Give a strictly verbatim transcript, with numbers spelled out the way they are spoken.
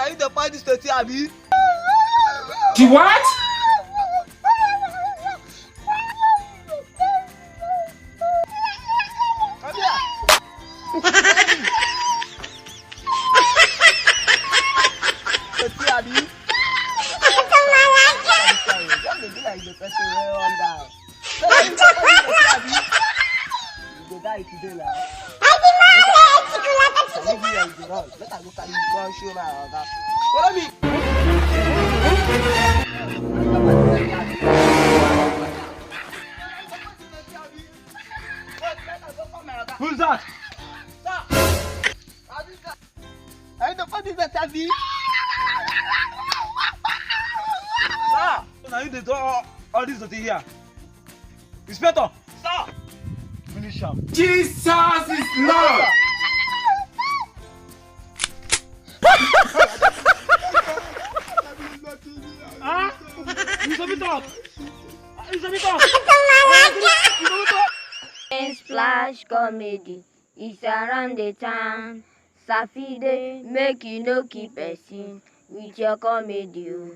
Are you the party state, abi? The what? Come here. State, abi? Sorry, just dey do like the person wey run down. You go die today now. Maybe I go run. Make I go carry you go show my oga. Follow me. Who's that? Are you the party that have me? Sir, now you dey do all, all this dirty here. Inspector, sir, finish am. Jesus is Lord. Ah, you sabi talk. You sabi talk. Splash comedy is around the town. Safide, make you no keep person with your comedy o.